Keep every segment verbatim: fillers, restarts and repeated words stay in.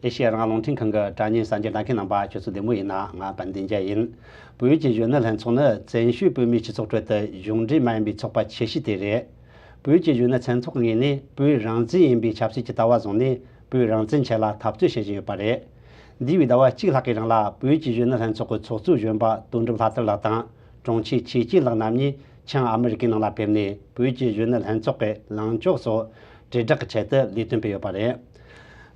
ཨེ་ཤེ་ཡ་རང་དབང་རླུང་འཕྲིན་ཁང་གི་དྲ་བརྙན་གསར་འགྱུར་ལྟ་མཁན་རྣམ་པ་ཁྱོད་ཚོ་བདེ་མོ་ཡིན་ན། ང་དཔལ་ལྡན་རྒྱལ་ཡིན། བོད་ཀྱི་གཞོན་ནུ་ལྷན་ཚོགས་ནི་བཙན་བྱོལ་བོད་མིའི་སྤྱི་ཚོགས་ཁྲོད་དུ་གཞུང་འབྲེལ་མ་ཡིན་པའི་ཚོགས་པ་ཆེ་ཤོས་དེ་རེད། བོད་ཀྱི་གཞོན་ནུ་ལྷན་ཚོགས་ངོས་ནས་བོད་རང་བཙན་ཡིན་པའི་ཆབ་སྲིད་ཀྱི་ལྟ་བ་བཟུང་ནས། བོད་རང་བཙན་ཆེད་ལ་འཐབ་རྩོད་བྱེད་བཞིན་ཡོད་པ་རེད། འདས་པའི་ཟླ་བ་གཅིག་ལྷག་གི་རིང་ལ། བོད་ཀྱི་གཞོན་ནུ་ལྷན་ཚོགས་ཀྱི་ཚོགས་གཙོ་གཞོན་པ་དོན་གྲུབ་ལྷ་དར་ལགས་དང་། དྲུང་ཆེ་ཆོས་སྐྱིད་ལགས་རྣམ་གཉིས་བྱང་ཨ་མི་རི་ཀའི་ནང་ལ་ཕེབས་ནས། བོད་ཀྱི་གཞོན་ནུ་ལྷན་ཚོགས་ཀྱི་ལངས་ཕྱོགས་སོགས་དྲིལ་བསྒྲགས་ཀྱི་ཆེད་དུ་ལས་དོན་སྤེལ་ཡོད་པ་རེད།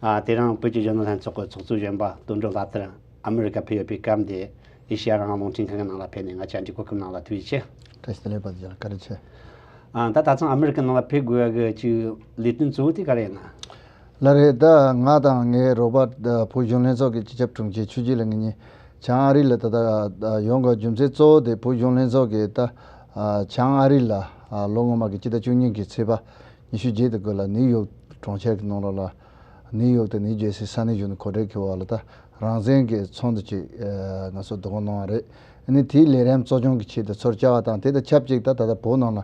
ཨ། དེ་རིང་བོད་ཀྱི་གཞོན་ནུ་ལྷན་ཚོགས་ཀྱི་ཚོགས་གཙོ་གཞོན་པ་དོན་གྲུབ་ལྷ་དར་ཨ་མི་རི་ཀ་ཕེབས་ཡོད་པའི་སྐབས་འདིར། ཨེ་ཤེ་ཡ་རང་དབང་རླུང་འཕྲིན་ཁང་གི་ནང་ལ་ཕེབས་ནས་ང་བཅར་འདྲིའི་གོ་སྐབས་གནང་བ་ལ་ཐུགས་རྗེ་ཆེ། བཀྲ་ཤིས་བདེ་ལེགས། བཀྲ་ཤིས་བདེ་ལེགས། ཨ། ད་ད་ཐེངས་ཨ་མི་རི་ཀའི་ནང་ལ་ཕེབས་དགོས་ཡག་གི་ཅིག་ལས་དོན་གཙོ་བོ་དེ་ག་རེ་ཡིན་ན། ལགས་རེད། ད་ང་དང་ངའི་རོགས་པ་བོད་གཞོན་ལྷན་ཚོགས་ཀྱི་སྤྱི་ཁྱབ་དྲུང་ཆེ་ཆོས་སྐྱིད་ལགས་ངེད་གཉིས་བྱང་ཨ་རི་ལ། ད་ལྟ་ཡོང་དགོས་རྒྱུ་མཚན་གཙོ་བོ་དེ། བོད་གཞོན་ལྷན་ཚོགས་ཀྱིས་ད་བྱང་ཨ་རི་ལ་ལོ་སྔོན་མ་གི་སྤྱི་ཟླ་བཅུ་གཉིས་ཀྱི་ཚེས་པ་ཉི་ཤུ་རྗེས་དེ་དགོས་ལ། ནིའུ་ཡོག་གྲོང་ཁྱེར་གྱི་ནང་ལོགས་ལ། ནིའུ་ཡོག་དང་ནིའུ་ཇེར་སི་ས་གནས་གཞོན་ནུ་གོ་སྒྲིག་གི་འོག་ལ། ད་རང་བཙན་གྱི་ཚོགས་འདུ་ཅིག་ཨ་ང་ཚོ་བསྡུ་སྐོང་གནང་བ་རེད། ཨ་ནི་དེའི་ལས་རིམ་གཙོ་སྐྱོང་གི་ཆེད་དུ་ཚུར་བཅར་བ་དང་། དེ་དང་ཆབས་ཅིག་ད་ད་ལྟ་བོད་ནང་ལ་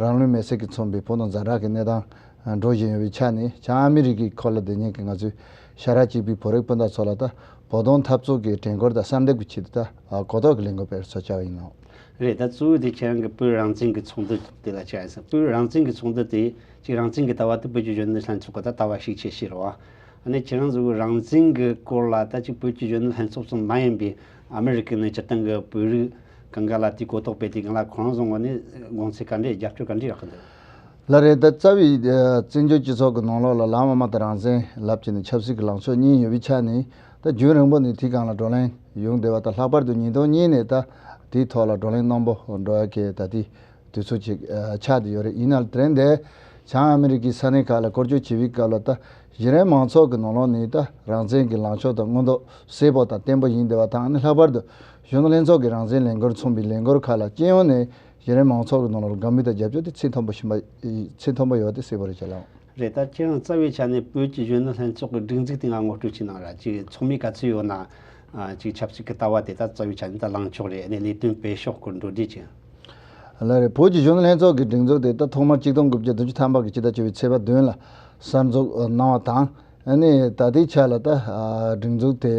རང་ལུས་མེར་སྲེག་གིས་མཚོན་པའི་བོད་ནང་ཛ་དྲག་གི་གནས་སྟངས་འགྲོ་བཞིན་ཡོད་པའི་ཆ་ནས། བྱང་ཨ་མི་རི་ཀའི་ཁུལ་ལ་སྡོད་མཁན་གྱི་ང་ཚོའི་ཤ་ཁྲག་གཅིག་པའི་བོད་རིགས་སྤུན་ཟླ་ཚོ་ལ། ད་བོད་དོན་འཐབ་རྩོད་ཀྱི་དྲན་སྐུལ་དང་གསལ་འདེབས་ཀྱི་ཆེད་དུ། ད་གོ་རྟོགས་ཀྱི་ལས་འགུལ་སྤེལ་རུ་ཚུར་བཅར་བ་ཡིན་ནོ། རེད། ད་གཙོ་བོ་དེ་ཁྱེད་རང་གི་བོད་རང་བཙན་གྱི་ཚོགས་འདུ་དེ་ལ་བཅར་ཡིན་ཟེར། བོད་རང་བཙན་གྱི་ཚོགས་འདུ་དེ་ཅིག་རང་བཙན་གྱི་ལྟ་བ་དེ་བོད་ཀྱི་གཞོན་ནུ་ལྷན་ཚོགས་ཀྱི་ད་ལྟ་བ་ཤུགས་ཆེ་ཤོས་རེད་བ། ཨ་ནི་ཁྱེད་རང་ཚོ་གི་རང་བཙན་གྱི་སྐོར་ལ། ད་ཅིག་བོད་ཀྱི་གཞོན་ནུ་ལྷན་ཚོགས་ཙམ་མ་ཡིན་པའི་ཨ་མི་རི་ཀ་ནས་སྤྱིར་བཏང་གི་བོད་རིགས་གང་ག་ལ་དེའི་གོ་རྟོགས་སྤེལ་དུས་སྒང་ལ། ཁོ་རང་ཚོའི་ངོས་ནས་དགོངས་ཚུལ་ག་འདྲས། རྒྱབ་སྐྱོར་ག་འདྲས་ཡོད་གི་འདུག། ལགས་རེད། ད་རྩ་བའི་ཨ་བཙན་བྱོལ་སྤྱི་ཚོགས་ཀྱི་ནང་ལོགས་ལ་ལམ་མ་མ་དང་རང་བཙན་ལབ་བྱས་ནས་ཆབ་སྲིད་ཀྱི་ལངས་ཕྱོགས་གཉིས་ཡོད་པའི་ཆ་ནས། ད་རྒྱུན་རིང་པོ་ནས་དེའི་སྒང་ལ་བགྲོ་གླེང་ཡོང་བསྡད་པ་དང་། ལྷག་པར་དུ་ཉིས་སྟོང་གཉིས་ནས་ད་དེའི་ཐོག་ལ་བགྲོ་གླེང་རྣོན་པོ་འགྲོ་ཡག་གི་ད་ལྟའི་དུས་ཚོད་ཅིག་ཨ་ཆགས་བསྡད་ཡོད་རེད། ཡིན་ནའང་དེ་རིང་འདིར་བྱང་ཨ་མི་རི་ཀའི་ས་གནས་ཁག་ལ་སྐོར་སྐྱོད་བྱེད་པའི་སྐབས་ལ། ད་གཞི་རིམ་མང་ཚོགས་ཀྱི་ནང་ལོགས་ནས་ད་རང་བཙན་གྱི་ལངས་ཕྱོགས་དང་མངོན་རྟོགས་གསལ་པོ་དང་བརྟན་པོ་ཡིན་བསྡད་པ་དང་། ཨ་ནི་ལྷག་པར་དུ་གཞོན་ནུ་ལྷན་ཚོགས་ཀྱི་རང་བཙན་ལས་འགུལ་མཚོན་པའི་ལས་འགུལ་ཁག་ལ་སྤྱི་ཡོངས་ནས་གཞི་རིམ་མང་ཚོགས་ཀྱི་ནང་ལོགས་ལ་དགའ་མོས་དང་རྒྱབ་སྐྱོར་དེ་ཚད་མཐོན་པོ་ཞིག་མ། ཚད་མཐོན་པོ་ཡོད་པ་དེ་གསལ་པོ་རེད་ཟེར་ལགས། རེད། ད་ཁྱེད་རང་རྩ་བའི་ཆ་ནས་བོད་ཀྱི་གཞོན་ནུ་ལྷན་ཚོགས་ཀྱི་སྒྲིག་འཛུགས་དེ་ང་ངོ་སྤྲོད་ཅིག་གནང་ར། ཅིག་ཚོགས་མི་ག་ཚོད་ཡོད་ན། ཨ། ཅིག་ཆབ་སྲིད་ཀྱི་ལྟ་བ་དེ་ད་རྩ་བའི་ཆ་ནས་ད་ལངས་ཕྱོགས་རེད། ཨ་ནི་ལས་དོན་སྤེལ་ཕྱོགས་སྐོར་འགྲོ་གྲས་ཅིག། ལགས་རེད། བོད་ཀྱི་གཞོན་ནུ་ལྷན་ཚོགས་ཀྱི་སྒྲིག་འཛུགས་དེ་ད་ཐོག་མར་གཅིག་སྟོང་དགུ་བརྒྱ་བདུན་ཅུ་ཐམ་པ་གི་སྤྱི་ཟླ་བཅུ་པའི་ཚེས་པ་བདུན་ལ་གསར་འཛུགས་གནང་བ་དང་། ཨ་ནི་ད་ལྟའི་ཆ་ལ་ད་ཨ་སྒྲིག་འཛུགས་དེ་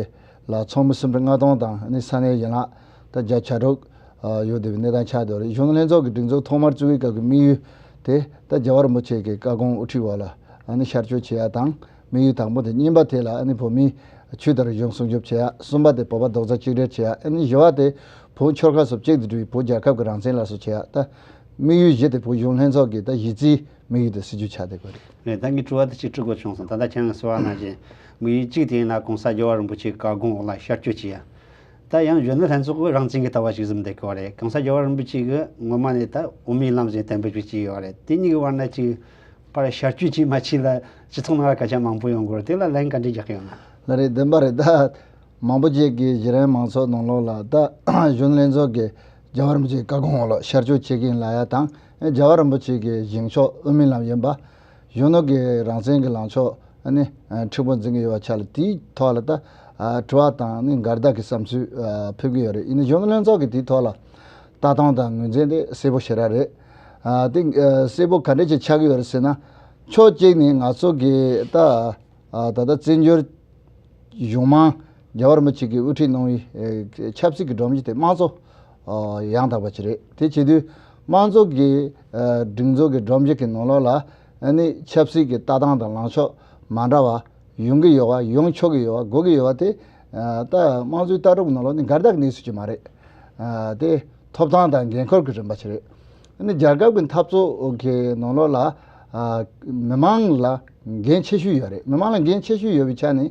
ལ་ཚོགས་མི་སུམ་ཁྲི་ལྔ་སྟོང་དང་། ཨ་ནི་ས་གནས་ཡན་ལག་ད་བརྒྱ་ཆ་དྲུག་ཨ་ཡོད་བསྡད་པའི་གནས་སྟངས་ཆགས་བསྡད་པ་རེད། གཞོན་ནུ་ལྷན་ཚོགས་ཀྱི་སྒྲིག་འཛུགས་ཐོག་མར་བཙུགས་པའི་སྐབས་ཀྱི་དམིགས་ཡུལ་དེ་ད་རྒྱལ་བ་རིན་པོ་ཆེ་གི་བཀའ་དགོངས་དབུ་ཁྲིད་འོག་ལ་ཨ་ནི་ཤར་བསྐྱོད་བྱེད་ཡ་དང་། དམིགས་ཡུལ་དང་པོ་དེ། གཉིས་པ་དེ་ལ་ཨ་ནི་བོད་མིའི་ཆོས་དང་རིག་གཞུང་སྲུང་སྐྱོབ་བྱེད་ཡ། གསུམ་པ་དེ་བོད་པ་རྡོག་རྩ་གཅིག་སྒྲིལ་བྱེད་ཡ། ཨ་ནི་བཞི་པ་དེ་བོད་ཆོལ་ཁ་སོགས་གཅིག་ཏུ་འགྲིལ་བའི་བོད་རྒྱལ་ཁབ་ཀྱི་རང་བཙན་སླར་གསོ་བྱེད་ཡ། ད་དམིགས་ཡུལ་བཞི་དེ་བོད་གཞོན་ལྷན་ཚོགས་ཀྱི་ད་གཞི་རྩའི་དམིགས་ཡུལ་དང་སྲིད་ཇུས་ཆགས་བསྡད་ཡོད་རེད། རེད། ད་ངས་དྲི་བ་དེ་གཅིག་དྲི་དགོས་བྱུང་སོང་། ད་ལྟ་ཁྱེད་རང་གསོལ་བ་གནང་བཞིན་དམིགས་ཡུལ་གཅིག་དེ་ཡིན་ན་གོང་ས་རྒྱལ་བ་རིན་པོ་ཆེའི་བཀའ་དགོངས་འོག་ལ་ཤར་བསྐྱོད་བྱེད་ཡ། ད་ཡང་གཞོན་ནུ་ལྷན་ཚོགས་ཀྱི་རང་བཙན་གྱི་ལྟ་བ་ཞིག་བཟུང་བསྡད་ཡོད་རེད། གོང་ས་རྒྱལ་བ་རིན་པོ་ཆེ་གིས་ངོ་མ་ནས་ད་དབུ་མའི་ལམ་ཟེར་གཏན་འབེབས་བྱས་ཡོད་རེད། དེ་གཉིས་ཀྱི་བར་ན་ཅིག་བར་ཤར་བསྐྱོད་བྱས་མ་བྱས་ལ་སྤྱི་ཚོགས་ནང་ལ་སྐད་ཆ་མང་པོ་ཡོང་གི་ཡོད་རེད། དེ་ལ་ལན་ག་འདྲས་རྒྱག་གི་ཡོད་ན། ལགས་རེད། བདེན་པ་རེད། ད་མང་པོ་ཅིག་གིས་གཞི་རིམ་མང་ཚོགས་ནང་ལོགས་ལ་ད་གཞོན་ནུ་ལྷན་ཚོགས་ཀྱིས་རྒྱལ་བ་རིན་པོ་ཆེའི་བཀའ་དགོངས་འོག་ལ་ཤར་བསྐྱོད་བྱེད་ཀྱི་ཡིན་ལབ་ཡ་དང་། རྒྱལ་བ་རིན་པོ་ཆེ་གི་བཞེངས་ཕྱོགས་དབུ་མའི་ལམ་ཡིན་པ། གཞོན་ནུ་གི་རང་བཙན་གྱི་ལངས་ཕྱོགས་ཨ་ནི་མཁྲེགས་པོ་འཛིན་གྱི་ཡོད་པ་ཆ་ལ། དེའི་ཐོག་ལ་ད་ཨ་དྲི་བ་དང་ཨ་ནི་འགལ་ཟླ་གི་བསམ་ཚུལ་ཨ་ཕེབས་ཀྱི་ཡོད་རེད། ཡིན་ན་གཞོན་ནུ་ལྷན་ཚོགས་ཀྱི་དེའི་ཐོག་ལ་ལྟ་སྟངས་དང་ངོས་འཛིན་དེ་གསལ་པོ་ཞེ་དྲག་རེད། ཨ་དེ་ཨ་གསལ་པོ་ག་འདྲ་ཅིག་ཆགས་ཀྱི་ཡོད་རེད་ཟེར་ན། ཕྱོགས་གཅིག་ནས་ང་ཚོ་གི་ད་ཨ་ད་ལྟ་བཙན་བྱོལ་གཞུང་མང་རྒྱལ་བ་རིན་པོ་ཆེ་གིས་དབུ་ཁྲིད་གནང་བའི་ཨེ་ཆབ་སྲིད་ཀྱི་སྒྲོམ་གཞི་དེ་དམངས་གཙོ་ཨ་ཡང་དག་པ་ཅིག་རེད། དེ་བྱེད་དུས་དམངས་གཙོ་གི་ཨ་སྒྲིག་འཛུགས་ཀྱི་སྒྲོམ་གཞི་གི་ནང་ལོགས་ལ་ཨ་ནི་ཆབ་སྲིད་ཀྱི་ལྟ་སྟངས་དང་ལངས་ཕྱོགས་མ་འདྲ་བ་ཡོང་གི་ཡོད་པ། ཡོང་ཆོག་གི་ཡོད་པ། དགོས་ཀྱི་ཡོད་པ་དེ་ཨ་ད་དམངས་གཙོའི་ལྟ་གྲུབ་ནང་ལོགས་ནི་འགལ་ཟླ་གི་གནས་ཚུལ་ཅིག་མ་རེད། ཨ་དེ་ཐོབ་ཐང་དང་འགན་ཁུར་གྱི་རིམ་པ་ཅིག་རེད། ཨ་ནི་རྒྱལ་ཁབ་ཀྱི་འཐབ་རྩོད་ཀྱི་ནང་ལོགས་ལ་ཨ་མི་མང་ལ་འགན་ཆེ་ཤོས་ཡོད་རེད། མི་མང་ལ་འགན་ཆེ་ཤོས་ཡོད་པའི་ཆ་ནས།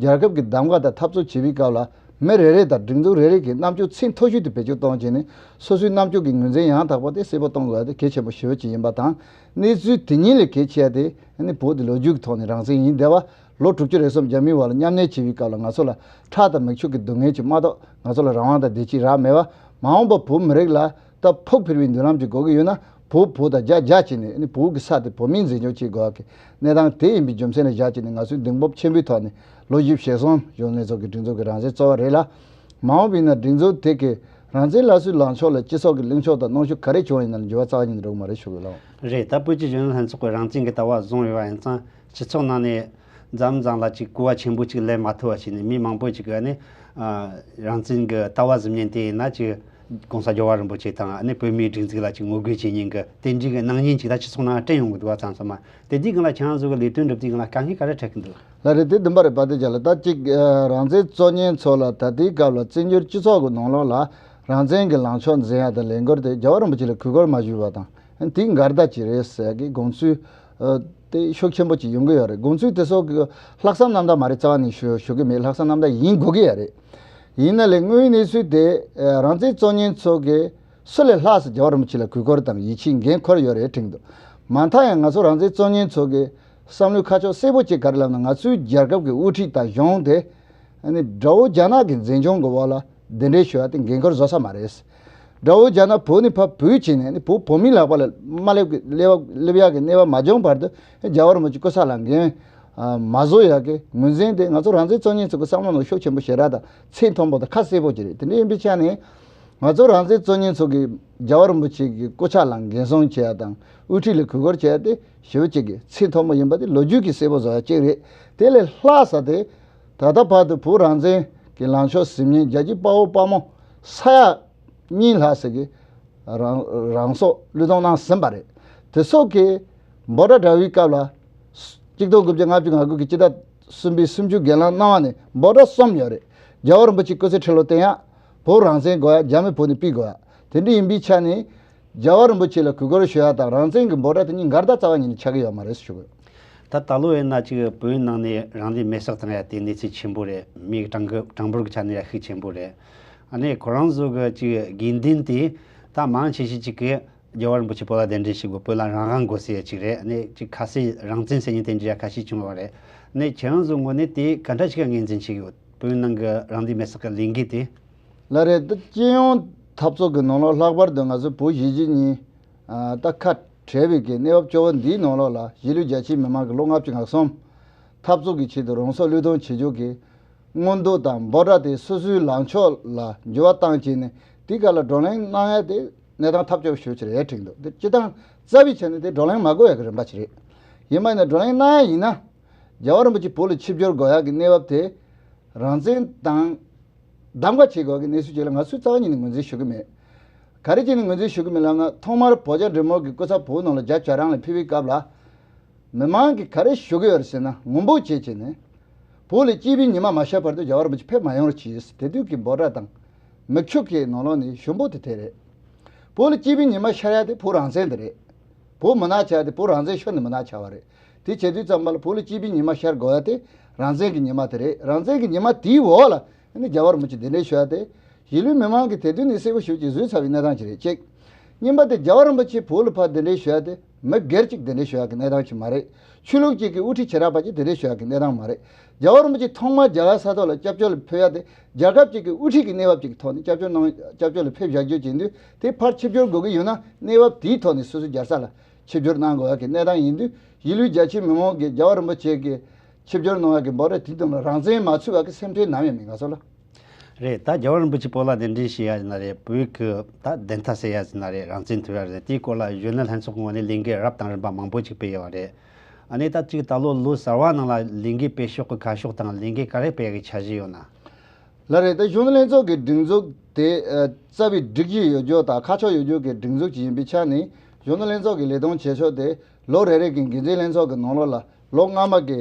རྒྱལ་ཁབ་ཀྱི་གདམ་ག་དང་འཐབ་རྩོད་བྱེད་པའི་སྐབས་ལ་མི་རེ་རེ་དང་སྒྲིག་འཛུགས་རེ་རེ་གིས་རྣམ་དཔྱོད་ཚད་མཐོ་ཤོས་དེ་བེད་སྤྱོད་གཏོང་བྱས་ནས། སོ་སོའི་རྣམ་དཔྱོད་ཀྱི་ངོས་འཛིན་ཡང་དག་པ་དེ་གསལ་པོ་གཏོང་དགོས་པ་དེ་གལ་ཆེན་པོ་ཞེ་པོ་ཅིག་ཡིན་པ་དང་། གནས་ཚུལ་དེ་ཉིད་ལས་གལ་ཆེ་བ་དེ་ནི་བོད་དེ་ལོ་རྒྱུས་ཀྱི་ཐོག་ནས་རང་བཙན་ཡིན་བསྡད་པ། ལོ་དྲུག་ཅུ་རེ་གསུམ་རྒྱ་མིའི་འོག་ལ་མཉམ་གནས་བྱེད་པའི་སྐབས་ལ་ང་ཚོ་ལ་ཁྲག་དང་མིག་ཆུ་གི་སྡུག་བསྔལ་ཅིག་མ་གཏོགས་ང་ཚོ་ལ་རང་དབང་དང་བདེ་སྐྱིད་རག་མེད་པ། མ་འོངས་པ་བོད་མི་རིགས་ལ་ད་ཕུགས་འཕེར་བའི་མདུན་ལམ་ཅིག་དགོས་ཀྱི་ཡོད་ན། བོད་བོད་དང་རྒྱ་རྒྱ་བྱས་ནས་ནི་བོད་ཀྱི་ས་དེ་བོད་མིས་འཛིན་སྐྱོང་བྱེད་དགོས་པ་གི་གནས་སྟངས་དེ་ཡིན་པའི་རྒྱུ་མཚན་ལ་བཞག་བྱས་ནས། ང་ཚོས་གདེང་སྤོབས་ཆེན་པོའི་ཐོག་ནས་ལོ་བཞི་བཅུ་ཞེ་གསུམ་གཞོན་ནུ་ལྷན་ཚོགས་ཀྱི་སྒྲིག་འཛུགས་ཀྱི་རང་བཙན་རྩོད་པ་རེད་ལ། མ་འོངས་པ་ཡིན་ན་སྒྲིག་འཛུགས་དེ་གི་རང་བཙན་སླར་གསོའི་ལངས་ཕྱོགས་ལ་སྤྱི་ཚོགས་ཀྱི་གླེང་ཕྱོགས་དང་གནོན་ཤུགས་ག་རེ་བྱུང་བ་ཡིན་ན་ལ་འགྱུར་བ་རྩ་བ་ཉིད་ནས་འགྲོ་གི་མ་རེད་ཞུ་གི་ལགས། རེད། ད་བོད་ཀྱི་གཞོན་ནུ་ལྷན་ཚོགས་ཀྱི་རང་བཙན་གྱི་ལྟ་བ་བཟུང་ཡོད་པ་ཡིན་ཙང་། སྤྱི་ཚོགས་ནང་ནས་ མཚམས་མཚམས་ལ་ཅིག་གོ་བ་ཆེན་པོ་ཅིག་ལེན་མ་ཐུབ་པ་བྱས་ནས། མི་མང་པོ་ཅིག་གིས་ནི་ཨ་རང་བཙན་གྱི་ལྟ་བ་ཟིན་མཁན་དེ་ཡིན་ན་ཅིག་༸གོང་ས་༸རྒྱལ་བ་རིན་པོ་ཆེ་དང་ནི་བོད་མིའི་སྒྲིག་འཛུགས་ལ་ཅིག་ངོ་རྒོལ་བྱེད་མཁན་གྱི་དེ་འདྲའི་གི་སྣང་བརྙན་ཅིག་ད་སྤྱི་ཚོགས་ནང་བསྐྲུན་ཡོང་གི་འདུག་པ། མཚམས་མཚམས་མ་དེ་དུས་སྒང་ལ་ཁྱེད་རང་ཚོ་གི་ལས་དོན་སྒྲུབ་དུས་སྒང་ལ་དཀའ་ངལ་ག་རེ་འཕྲད་ཀྱི་འདུག་ལགས་རེད། དེ་བདེན་པ་རེད། བ་དེ་ཅག་ལ་ད་ཅིག་ཨ་རང་བཙན་གཙོ་གཉེར་ཚོ་ལ་ད་ལྟའི་སྐབས་ལ་བཙན་བྱོལ་སྤྱི་ཚོགས་ཀྱི་ནང་ལོགས་ལ་རང་བཙན་གྱི་ལངས་ཕྱོགས་འཛིན་ཡ་དང་ལས་འགུལ་དེ་རྒྱལ་བ་རིན་པོ་ཆེ་ལ་གུས་བཀུར་མ་ཞུས་པ་དང་། དེ་འགལ་ཟླ་ཅིག་རེད་ཟེར་གྱི་དགོངས་ཚུལ་ཨ་དེ་ཤུགས་ཆེན་པོ་ཅིག་ཡོང་གི་ཡོད་རེད། དགོངས་ཚུལ་དེ་ཚོ་གི་ལྷག་བསམ་རྣམ་དག་མ་རེད་རྩ་བ་ནས་ཞུ་ཞུ་གི་མེད། ལྷག་བསམ་རྣམ་དག་ཡིན་དགོས་ཀྱི་ཡོད་རེད། ཡིན་ན་ལས་དངོས་ཡོད་གནས་ཚུལ་དེ་ཨ་རང་བཙན་གཙོ་གཉེར་ཚོ་གི་སུ་ལས་ལྷག་ཙམ་རྒྱལ་བ་རིན་པོ་ཆེ་ལ་གུས་བཀུར་དང་ཡིད་ཆེས་འགན་འཁུར་ཡོད་རེད་དྲན་འདུག་མ་མཐའ་ཡང་ང་ཚོ་རང་བཙན་གཙོ་གཉེར་ཚོ་གི་བསམ་བློའི་ཁ་ཕྱོགས་གསལ་པོ་ཅིག་ག་རེ་ལབ་ན། ང་ཚོའི་རྒྱལ་ཁབ་ཀྱི་དབུ་ཁྲིད་དང་གཞུང་དེ་ཨ་ནི་དགྲ་བོ་རྒྱ་ནག་གི་འཛིན་སྐྱོང་གི་འོག་ལ་གདན་འདྲེན་ཞུ་བ་དེ་འགན་འཁུར་བཟོ་ས་མ་རེད། དགྲ་བོ་རྒྱ་ནག་བོད་ནས་ཕར་བུད་ཕྱིན་ནས་ནི་བོད་བོད་མིའི་ལག་པ་ལ་མ་སླེབས་ཀྱི་སླེབས་སླེབས་ཡག་གི་གནས་བབ་མ་བྱུང་བར་དུ་རྒྱལ་བ་རིན་པོ་ཆེ་སྐུ་ཚབ་ལ་འགན་ཨ་མ་བཟོ་ཡག་གི་ངོས་འཛིན་དེ་ང་ཚོ་རང་བཙན་གཙོ་གཉེར་ཚོ་གི་བསམ་བློ་ནང་ཤུགས་ཆེན་པོ་ཞེ་དྲག་དང་ཚད་མཐོན་པོ་དང་ཁ་གསལ་པོ་ཅིག་རེད། དེ་འདྲ་ཡིན་པའི་ཆ་ནས་ང་ཚོ་རང་བཙན་གཙོ་གཉེར་ཚོ་གི་རྒྱལ་བ་རིན་པོ་ཆེ་གི་སྐུ་ཕྱག་ལ་འགན་སྲུང་བྱེད་ཡ་དང་དབུ་ཁྲིད་ལ་གུས་བཀུར་བྱེད་ཡ་དེ་ཞེ་པོ་ཅིག་གི་ཚད་མཐོན་པོ་ཡིན་པ་དེ་ལོ་རྒྱུས་ཀྱིས་གསལ་པོ་བཟོ་ཡ་གཅིག་རེད། དེ་ལས་ལྷག་ས་དེ་ད་ལྟ་བར་དུ་བོད་རང་བཙན་གྱི་ལངས་ཕྱོགས་ཟིན་མཁན་རྒྱལ་གཅེས་དཔའ་བོ་དཔའ་མོ་ས་ཡ་གཉིས་ལྷག་ཟེར་གི་རང་རང་སྲོག་བློས་གཏོང་གནང་ཟིན་པ་རེད། དེ་སོགས་ཀྱི་འབོད་སྒྲ་དྲག་པོའི་སྐབས་ལ་གཅིག་སྟོང་དགུ་བརྒྱ་ལྔ་བཅུ་ང་དགུ་གི་སྤྱི་ཟླ་གསུམ་པའི་གསུམ་བཅུ་སྒེར་ལངས་གནང་བ་ནས་འབོད་སྒྲ་གསུམ་ཡོད་རེད། རྒྱལ་བ་རིན་པོ་ཆེའི་སྐུ་ཚེ་ཁྲི་ལོ་བརྟན་ཡག་བོད་རང་བཙན་དགོས་ཡག་རྒྱ་མི་བོད་ནས་ཕུད་དགོས་ཡག་དེ་འདྲ་ཡིན་པའི་ཆ་ནས་རྒྱལ་བ་རིན་པོ་ཆེ་ལ་གུས་བཀུར་ཞུ་ཡག་དང་རང་བཙན་གྱི་འབོད་སྒྲ་དེ་གཉིས་འགལ་ཟླ་རྩ་བ་ཉིད་ནས་ཆགས་ཀྱི་ཡོད་མ་རེད་ཞུ་དགོས། ད་ད་ལོ་ཡིན་ན་ཅིག་བོད་ནང་ནས་རང་ལུས་མེར་སྲེག་བཏང་ཡ་དེ་གནས་ཚུལ་ཆེན་པོ་རེད། མིའི་གྲངས་ཀ་གྲངས་འབོར་གྱི་ཆ་ནས་ཡ་ཤུགས་ཆེན་པོ་རེད། ཨ་ནི་ཁོ་རང་ཚོ་གི་ཅིག་དགོས་འདུན་དེ་ད་མང་ཆེ་ཤོས་ཅིག་གིས་རྒྱལ་བ་རིན་པོ་ཆེ་བོད་ལ་གདན་འདྲེན་ཞུ་དགོས། བོད་ལ་རང་དབང་དགོས་ཟེར་ཡ་ཅིག་རེད། ཨ་ནི་ཅིག་ཁ་གསལ་རང་བཙན་ཟེར་མཁན་དེ་འདྲ་ཡ་ཁ་ཤས་བྱུང་བ་རེད། ཨ་ནི་ཁྱེད་རང་ཚོ་ངོས་ནས་དེ་ག་འདྲ་ཞིག་ངོས་འཛིན་བྱེད་ཀྱི་ཡོད། བོད་ནང་གི་རང་ལུས་མེར་སྲེག་གི་ལས་འགུལ་དེ། ལགས་རེད། ད་སྤྱི་ཡོངས་འཐབ་རྩོད་ཀྱི་ནང་ལོགས་ལྷག་པར་དུ་ང་ཚོ་བོད་གཞིས་བྱེས་གཉིས་ཨ་ད་ཁ་བྲལ་བའི་གི་གནས་བབ་སྐྱོ་བོ་འདིའི་ནང་ལོགས་ལ་གཞིས་ལུས་རྒྱ་ཆེའི་མི་མང་གི་ལོ་ལྔ་བཅུ་ང་གསུམ་འཐབ་རྩོད་ཀྱི་ཆེད་དུ་རང་སྲོག་བློས་གཏོང་བྱེད་རྒྱུ་གི་མངོན་འདོད་དང་འབོད་སྒྲ་དེ་སོ་སོའི་ལངས་ཕྱོགས་ལ་འགྱུར་བ་བཏང་བྱས་ནས་དེའི་སྐབས་ལ་བགྲོ་གླེང་གནང་ཡ་དེ་གནས་སྟངས་ཐབས་སྐྱོ་བོ་ཞེ་པོ་ཅིག་རེད་དྲན་འདུག་དེ་སྤྱིར་བཏང་རྩ་བའི་ཆ་ནས་དེ་བགྲོ་གླེང་མ་དགོས་ཡ་གི་རིམ་པ་ཅིག་རེད། ཡིན་པ་ཡིན་ན་བགྲོ་གླེང་གནང་ཡ་ཡིན་ན་རྒྱལ་བ་རིན་པོ་ཆེ་བོད་ལ་ཆིབས་བསྒྱུར་དགོས་ཡ་གི་གནས་བབ་དེ་རང་བཙན་དང་གདམ་ག་བྱེད་དགོས་ཀྱི་གནས་ཚུལ་ཅིག་ལ་ང་ཚོས་རྩ་བ་ཉིད་ནས་ངོས་འཛིན་ཞུ་གི་མེད། ག་རེ་བྱས་ནས་ངོས་འཛིན་ཞུ་གི་མེད་ལབ་ན། ཐོག་མར་བོད་རྒྱ་འབྲེལ་མོལ་གྱི་སྐུ་ཚབ་བོད་ནང་ལ་རྒྱ་བྱ་རང་ལ་ཕེབས་པའི་སྐབས་ལ། མི་མང་གིས་ག་རེ་ཞུ་གི་ཡོད་རེད་ཟེར་ན། ངོ་རྒོལ་བྱེད་བྱས་ནས་བོད་ལ་སྐྱིད་པའི་ཉི་མ་མ་ཤར་བར་དུ་རྒྱལ་བ་རིན་པོ་ཆེ་ཕེབས་མ་ཡོང་རོགས་གྱིས། དེ་དུས་ཀྱི་འབོད་སྒྲ་དང་མིག་ཆུ་གི་ནང་ལོགས་ནས་ཞུ་འབོད་དེ་དེ་རེད། བོད་ལ་སྐྱིད་པའི་ཉི་མ་ཤར་ཡ་དེ་བོད་རང་བཙན་དེ་རེད། བོད་མི་ནག་ཆགས་ཡ་དེ་བོད་རང་བཙན་ཤོར་ནས་མི་ནག་ཆགས་པ་རེད། དེ་བྱེད་དུས་ཙམ་པ་ལ་བོད་ལ་སྐྱིད་པའི་ཉི་མ་ཤར་དགོས་ཡ་དེ་རང་བཙན་གྱི་ཉི་མ་དེ་རེད། རང་བཙན་གྱི་ཉི་མ་དེའི་འོག་ལ་ཨ་ནི་རྒྱལ་བ་རིན་པོ་ཆེ་གདན་འདྲེན་ཞུ་ཡ་དེ་གཞིས་ལུས་མི་མང་གིས་དེ་དུས་ནས་གསལ་པོ་ཞེ་པོ་ཅིག་བཟོས་ཚར་བའི་གནས་སྟངས་ཅིག་རེད། གཅིག་གཉིས་པ་དེ་རྒྱལ་བ་རིན་པོ་ཆེ་བོད་ལ་ཕར་གདན་འདྲེན་ཞུ་ཡ་དེ་མི་སྒེར་གཅིག་གདན་འདྲེན་ཞུ་ཡ་གི་གནས་སྟངས་ཅིག་མ་རེད། ཆོས་ལུགས་གཅིག་གི་དབུ་ཁྲིད་བྱེ་བྲག་པ་གཅིག་གདན་འདྲེན་ཞུ་ཡ་གི་གནས་སྟངས་མ་རེད། རྒྱལ་བ་རིན་པོ་ཆེ་ཐོག་མར་རྒྱ་གར་ས་ཐོག་ལ་སྐྱབས་བཅོལ་ལ་ཕེབས་ཡ་དེ་རྒྱལ་ཁབ་གཅིག་གི་དབུ་ཁྲིད་ཀྱི་གནས་བབ་ཅིག་གི་ཐོག་ནས་སྐྱབས་བཅོལ་གནང་སྐྱབས་བཅོལ་ལ་ཕེབས་བཞག་རྒྱུ་བྱེད་དུས་དེ་ཕར་ཆིབས་བསྒྱུར་དགོས་ཀྱི་ཡོད་ན་གནས་བབ་དེའི་ཐོག་ནས་སོ་སོའི་རྒྱལ་ས་ལ་ཆིབས་བསྒྱུར་གནང་དགོས་ཡ་གི་གནས་སྟངས་ཡིན་དུས། གཞིས་ལུས་རྒྱ་ཆེའི་མི་མང་གིས་རྒྱལ་བ་རིན་པོ་ཆེ་གི་ཆིབས་བསྒྱུར་གནང་བ་གི་འབོད་སྒྲ་དེ་དང་ལ་རང་བཙན་མ་ཚུད་པ་གི་སེམས་ཁྲལ་ནམ་ཡང་མེད་ང་ཚོ་ལ། རེད། ད་རྒྱལ་བ་རིན་པོ་ཆེ་བོད་ལ་གདན་འདྲེན་བྱེད་ཡ་ཡིན་ན་རེད། བོད་ཀྱི་ད་བདེན་མཐའ་གསལ་ཡ་ཡིན་ན་རེད། རང་བཙན་ཐོབ་ཡ་རེད། དེའི་སྐོར་ལ་གཞོན་ནུ་ལྷན་ཚོགས་ཀྱི་ངོས་ནས་ལས་འགུལ་རབ་དང་རིམ་པ་མང་པོ་ཅིག་སྤེལ་ཡོད་པ་རེད། ཨ་ནི་ད་ཅིག་ད་ལོ་ལོ་གསར་བ་ནང་ལ་ལས་འགུལ་སྤེལ་ཕྱོགས་ཀྱི་ཁ་ཕྱོགས་དང་ལས་འགུལ་ག་རེ་སྤེལ་ཡ་གི་འཆར་གཞི་ཡོད་ན། ལགས་རེད། ད་གཞོན་ནུ་ལྷན་ཚོགས་ཀྱི་སྒྲིག་འཛུགས་དེ་ཨ་རྩ་བའི་སྒྲིག་གཞི་ཡོད་རྒྱུ་དང་ཁ་ཕྱོགས་ཡོད་རྒྱུ་གི་སྒྲིག་འཛུགས་ཅིག་ཡིན་པའི་ཆ་ནས་གཞོན་ནུ་ལྷན་ཚོགས་ཀྱི་ལས་དོན་བྱེད་ཕྱོགས་དེ་ལོ་རེ་རེ་གི་འགན་འཛིན་ལྷན་ཚོགས་ཀྱི་ནང་ལོགས་ལ་ལོ་སྔ་མ་གི་